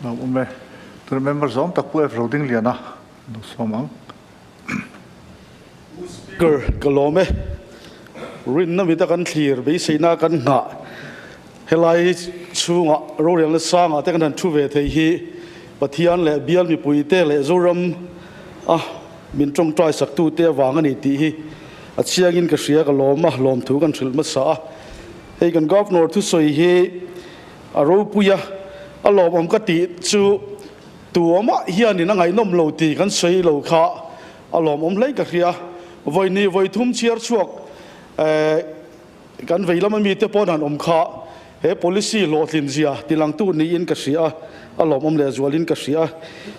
Lawm awm e. Tuna member zawng tak Pu F. Rodingliana lo sawm ang. Pu Speaker, ka lawm e. Rinna mita kan thlir beiseina kan nghah helai chhunga rorelna sangah te kan han thu ve thei hi Pathian leh bial mipuite leh Zoram a min tawngtai saktute avang a ni tih hi a chiangin ka hria ka lawm a, lawmthu kan hrilh hmasa a. Hei kan Governor thusawi hi a ropui a, a lawmawm ka tih chu tuamah hianin a ngaihnawm lo tih kan sawi lo kha a lawmawm hle ka hria. Vawi hnih vawi thum chhiar chhuak kan vei lama mite pawn han awm kha he policy hlawhtlin zia tilangtu niin ka hria a, a lawmawm lehzualin ka hria.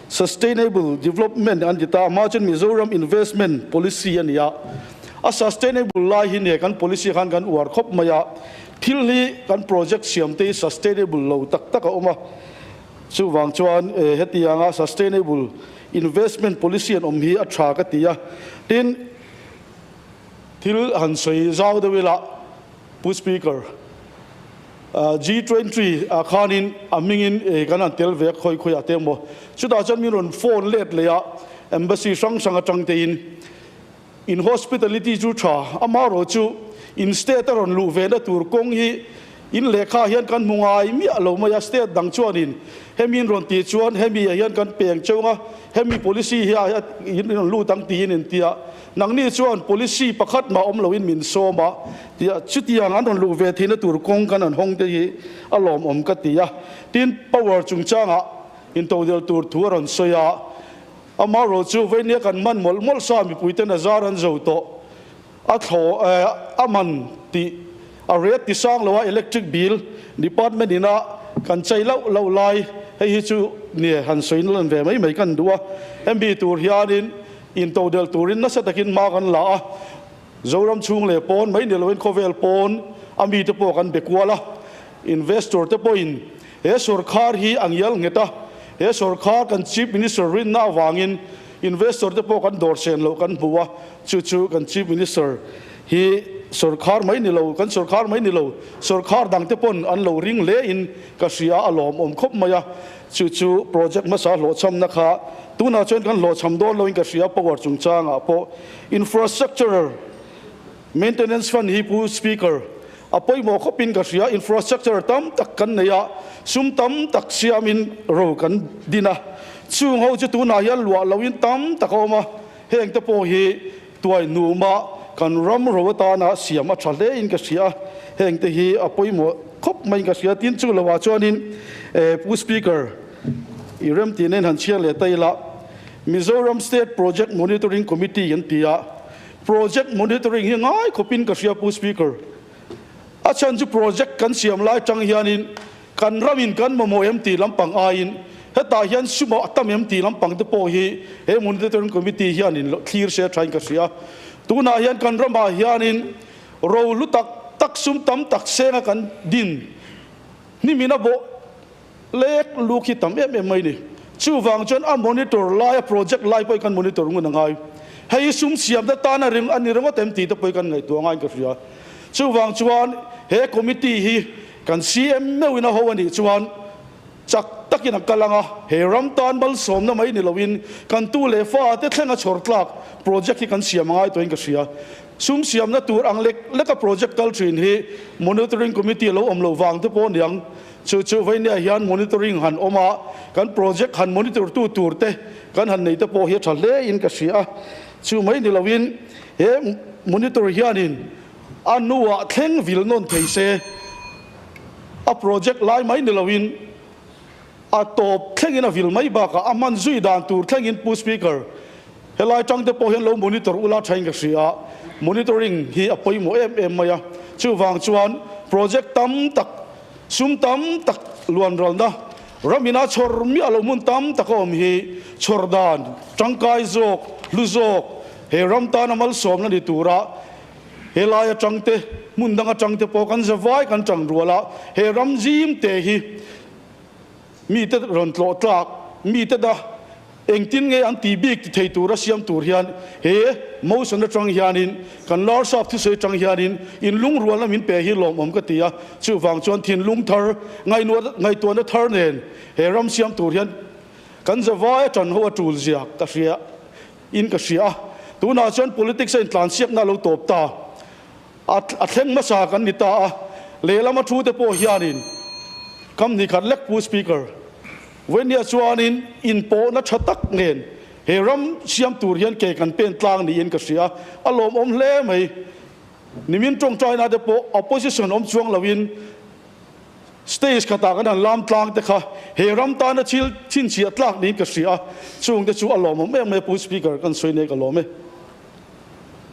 Sustainable Development an ti ta, amah chuan Mizoram Investment Policy a ni a, a sustainable lai hi nia kan policy khan kan uar khawp mai a, Thil hi kan project siam te hi sustainable lo tak tak a awm a, chuvang chuan hetianga sustainable investment policy an awm hi a tha ka ti a. Tin, thil han sawi zau deuh ila Pu Speaker, G20 ah khanin a hmingin kan han tel ve a khawi khawiah te emaw, chutah chuan min rawn phone let leh a, embassy hrang hrang atang tein In hospitality chu tha, amaherawh chu in state a rawn luh ve na tur kawng hi in lehkha hian kan hmu ngai miah lo mai a, state dang chuanin hemi in rawn tih chuan hemi ah hian kan peng cheu ang a, hemi policy hi ah in rawn lut ang tiin in ti a, nangni chuan policy pakhat mah awm loin min sawm a tia chutiang an rawn luh ve theihna tur kawng kan han hawng te hi a lawmawm ka ti a, tin power chungchangah intodel tur thu a rawn sawi a. Amaherawh chu veinia kan man mawlh mawlh sa mipuiten a zar an zo tawh. A thlaw a man tih a rate ti sang lo a electric bill department ina kan chei loh loh lai hei hi chu nie han sawi na lan ve mai mai kan duh a. Hemi tur hianin intodelh turin nasa takin hma kan la a. Zoram chhung leh pawn mai ni loin khawvel pawn a mite pawh kan be kual a. Investor te pawhin He sawrkhar hi a ngial nghet a, he sawrkhar kan Chief Minister rinna avangin investor te pawh kan dawr sen loh kan hmu a, chu chu kan Chief Minister hi sawrkhar mai ni lo, kan sawrkhar mai ni lo, sawrkhar dang te pawn an lo ring hle in ka hria a lawmawm khawp mai a, chu chu project hmasa hlawhchhamna kha tunah chuan kan hlawhchham dawn loin ka hria power chungchangah pawh infrastructure Maintenance fund hi Pu Speaker, a pawimawh khawpin ka hria, infrastructure tam tak kan nei a, sum tam tak siamin ro kan din a, chung ho chu tunah hian luah loin tam tak a awm a, heng te pawh hi tuai hnuma kan ram ro atana siam a tha hle in ka hria, heng te hi a pawimawh khawp maiin ka hria, tin chu loah chuanin Pu Speaker, i remtih nen han chhiar leh ta ila, Mizoram State Project Monitoring Committee an ti a, Project monitoring hi ngai khawpin ka hria Pu Speaker. A chhan chu project kan siam lai tang hianin kan ramin kan mamawh em tih lampang aiin hetah hian sumah a tam em tih lampang te pawh hi he monitoring committee hianin thlir se thain ka hria. Tunah hian kan ramah hianin ro hlu tak tak sum tam tak senga kan din hnimin a bawh Lek luk hi tam em em mai ni. Chuvang chuan a monitor lai, a project lai pawh hi kan monitor ngun a ngai. Hei hi sum siamna tan a ring a ni ringawt em tih te pawh hi kan ngaihtuah ngaiin ka hria. Chuvang chuan he committee hi kan CM meuhin a ho a nih chuan chak takin a kal ang a, he ram tan malsawmna mai ni loin kan tu leh fa te thlenga chhawr tlak project hi kan siam a ngai tawhin ka hria. Sum siamna tur ang lek leka project kal thin hi monitoring committee a lo awm loh vang te pawh a niang. Chu chu Vainia hian monitoring han awm a, kan project han monitor tu tur te kan han nei te pawh hi a tha hle in ka hria a. Chu mai ni loin he monitor hianin a nuah thleng vil nawn thei se, a project lai mai ni loin a tawp thlengin a vil mai bakah a hman zui dan tur thlengin Pu Speaker, helai tang te pawh hian lo monitor ula thain ka hria a, monitoring hi a pawimawh em em mai a. Chuvang chuan project tam tak Sum tam tak luanralna ram ina chhawr miah lo hmun tam tak a awm hi chhawr dan tangkai zawk, hlu zawk, he ram tana malsawmna ni tura helai atang te, hmun dang atang te pawh kan zavai kan tang rual a, he ram zim te hi mite rawn tlawh tlak, mite da. Engtin nge an tih bik ti thei tura siam tur hian he motion atang hianin kan Larsap thusawi atang hianin inlungrualna min pe hi lawmawm ka ti a, chuvang chuan thinlung thar, ngaihtuahna thar nen he ram siam tur hian kan zavai a tan ho a tul zia ka hria in ka hria a. Tunah chuan politics a intlansiakna a lo tawp ta a, a thleng hmasa kan ni ta a, lehlam a thu te pawh hianin kam ni khat lek Pu Speaker, Vawihnia chuanin inpawhna tha tak nen he ram siam tur hian ke kan pen tlang niin ka hria. A lawmawm hle mai. Nimin tawngtaina te pawh opposition awm chuang loin stage khatah kan han lam tlang te kha he ram tana thil chhinchhiah tlak niin ka hria. Chungte chu a lawmawm em mai Pu Speaker, kan sawi nei ka lawm e.